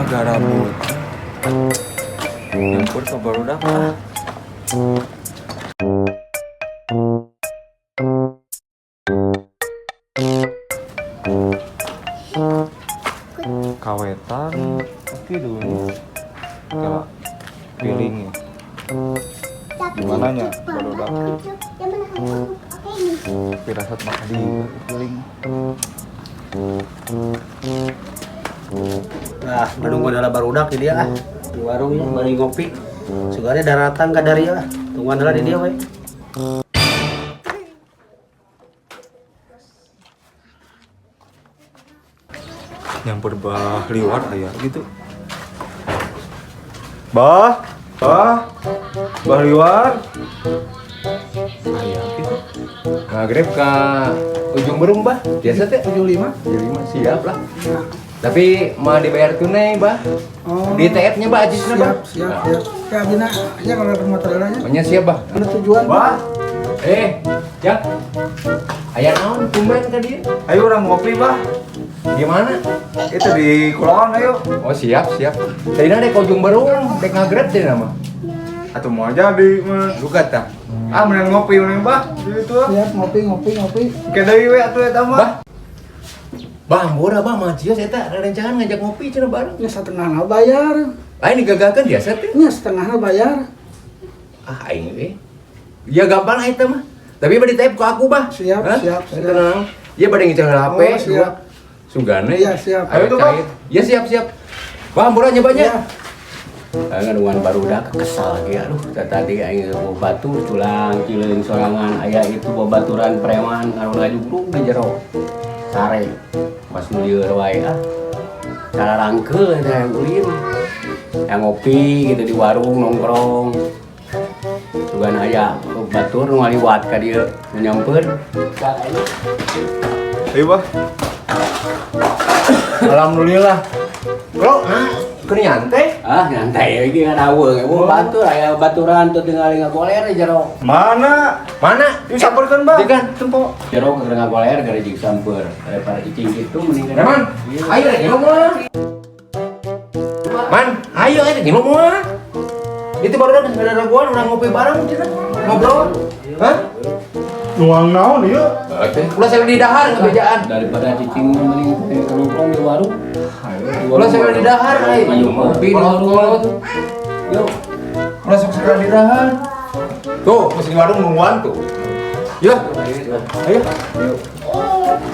Garabut. Nyampur ke barudak ah. Kawetan oke dulu kalau feelingnya gimana nya barudak firasat mah di feeling. Nah, menunggu adalah barudak di dia ah. Di warungnya bari ngopi. Sugane daratan ka dari ah. Tungguan heula di dia we. Nyampur bah liwat aya gitu bah bah bah liwat aya gitu. Ngagreb ke Ujung Berung, Bah. Biasa teh 75. 75 siap lah. Tapi mau dibayar tunai, Bah. Oh. Di TF-nya, Bah, ajisna, Bah. Siap, siap, siap. Ya, Ajina, aja kalau ada motor aja. Nya siap, Bah. Ada tujuan. Bah. Eh, ya. Aya naon tumben ka dieu? Ayo orang ngopi bah. Di mana? Itu di Kulon ayo. Oh, siap, siap. Tadina dek ke Ujung Berung, dek ngagreb teh nama. Atau mau jadi mah. Luka tah. Ah, mending ngopi mending bah di itu. Siap, ngopi, ngopi, ngopi. Ke deui we atuh eta mah. Bah. Bah, murah bah, mah cios eta rencangan ngajak ngopi cenah bareng. Ini setengahnya bayar. Lain digagalkeun biasa teh. Ini setengahnya bayar. Ah, aing eh. Ya gampang lah eta mah. Tapi bade type ku aku, Bah. Siap, Hah? siap, siap. Tenang. Iya bade ngical HP. Oh, siap. Sugane. Iya, siap. Ayo Ayo tuh, Bah. cair. Ya siap, siap. Bah, murah nyobanya. Iya. Ngadungan barudak kesal lagi aduh tadi aing batur tulang cileung sorangan aya itu babaturan preman anu ngajugrug di jero sare pas nu lieur wae ah cara rangkeul eta yang ulin yang ngopi gitu di warung nongkrong sugan aya batur nu ngaliwat ka dieu nu nyamper. Ayo bah. Alhamdulillah. Bro, keur nyantai. Ah, nyantai iki ngadaweung oh, batur aya baturan tuh tinggal ngagoler di jero. Mana? Mana? Yuk samperkeun bah. Iya kan? Tempo. Jero keur ngagoler gara jeung samper daripada cicing kitu mending. Reman, ayo rek nginum mah. Man, ayo rek nginum mah. Itu baru udah ada raguan, orang ngopi bareng cenah. Ngobrol. Hah? Nuang naon ieu? Oke. Ulah saya di dahar ngebejaan. Daripada cicing mending nongkrong di warung. Ulah saya di dahar ayo. Ayo ngopi di warung. Yuk. Ulah sok segera di dahar. Tuh, mesti di warung nungguan tuh. Yuk. Ayo.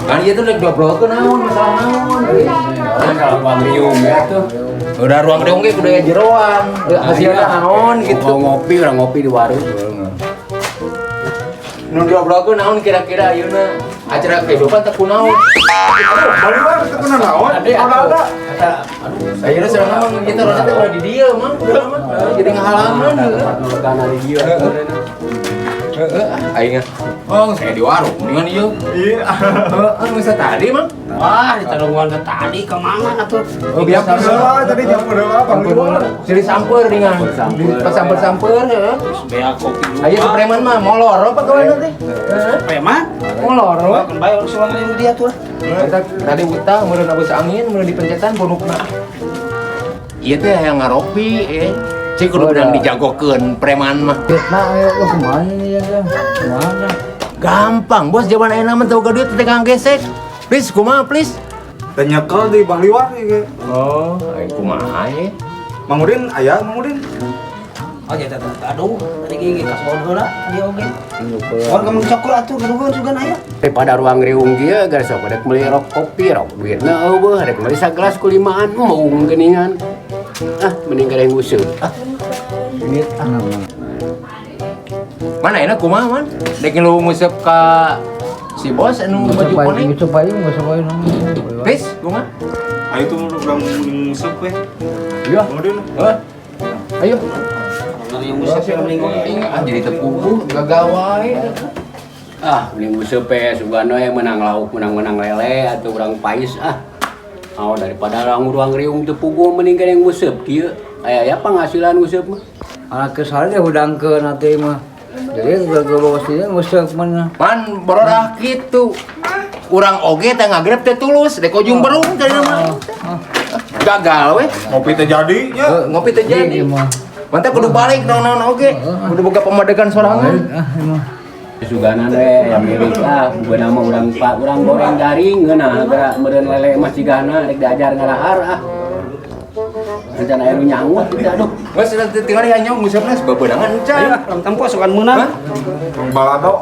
Kan ieu tuh rek diobrolkeun naon masalah naon. Kalau ruang riung ya tuh. Udah ruang riung ge kudu aya jeroan. Hasilna naon gitu. Mau ngopi, orang ngopi di warung. Nu diobrolkeun naon kira-kira ayeuna acara kehidupan teh kunaon? Aduh, balik bah teu kuna naon? Ade, Ada ada. Aduh, Ayeuna sareng mah kita urang teh ulah di dieu mah, udah mah jadi ngahalaman heueuh. Tempat di dieu. Heeh, aing ah. Oh, saya di warung dengan ieu. Iya. Heeh, geus tadi mah. Wah, ditarungan ke tadi ke mana atuh? Oh, biasa. Heula tadi nyampur heula Bang Liwar. Sili samper dengan. Samper. Pas samper-samper heeh. Bea kopi dulu. Ayo si preman mah molor apa kawan teh? Heeh. Preman? Molor. Kan bae urang suang di dia tuh. Eta tadi utang meureun abus angin meureun dipencetan punukna. Ieu teh hayang ngaropi eh. Cik kudu beunang dijagokeun preman mah. Nah, ayo, oh, kemana nih ya? Kemana? Gampang, bos zaman ayeuna mah teu boga duit teh kang gesek. Please kumaha please? Teu nyekel di Bang Liwar ieu. Oh, aing kumaha ye? Mang Udin aya Mang Udin. Oh, ya aduh, tadi gigi kasbon heula dia oge. Oh, kamu coklat atuh gaduheun sugan aya. Daripada ruang riung kieu gara sok rek meuli rok kopi rok duitna eueuh rek meuli sagelas ku limaan embung geuningan. Ah, mending gara nguseup. Ah, Duit ah. Mana enak kumaha man? Dek lu nguseup ka si bos anu baju kuning. Nguseup aja, nguseup aja. Please, kumaha? Ayo tuh urang nguseup we. Iya. Mang Udin. Heh. Ayo. mending nguseup ya mending ngopi. Ah, jadi tepuguh gagal wae. Ah, mending nguseup we sugan we menang lauk, menang-menang lele atau urang pais ah. Oh, daripada orang ruang riung teu puguh mending gara nguseup kieu. Aya aya penghasilan nguseup mah. Anak kesal dia hudangkeun atuh mah. Jadi gua bawa sini nguseup mana. Man bororah kitu. Urang oge teh ngagreb teh tulus dek Ujung Berung tadi mah. Gagal we. Ngopi teh jadi nya. Eh, ngopi teh jadi. Iya mah. Mantap kudu balik naon-naon oge. Kudu boga pamadegan sorangan. Ah, emang. Suganan we yang milik ah, bukan nama urang pak, urang goreng garing ngeunah geura meureun lele mah cigana rek diajar ngalahar ah. Rencana aya nu nyangut gitu aduh. Geus tinggal hanya ngusepna babeunangan Ayo can. ah, urang tempo sugan meunang. Hah? Tong balado.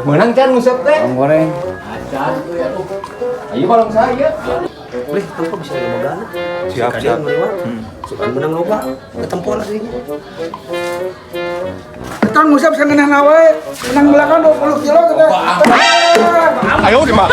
Meunang can ngusep teh. Bawang goreng. Acan tuh ya tuh. Ayo balong saya. Boleh tempo bisa dibogaan. Siap, siap. Sugan meunang loba, ketempo lah dirinya. Kita ngusap sangeunahna wae. Menang belakang 20 kilo kita. Ayo di mah.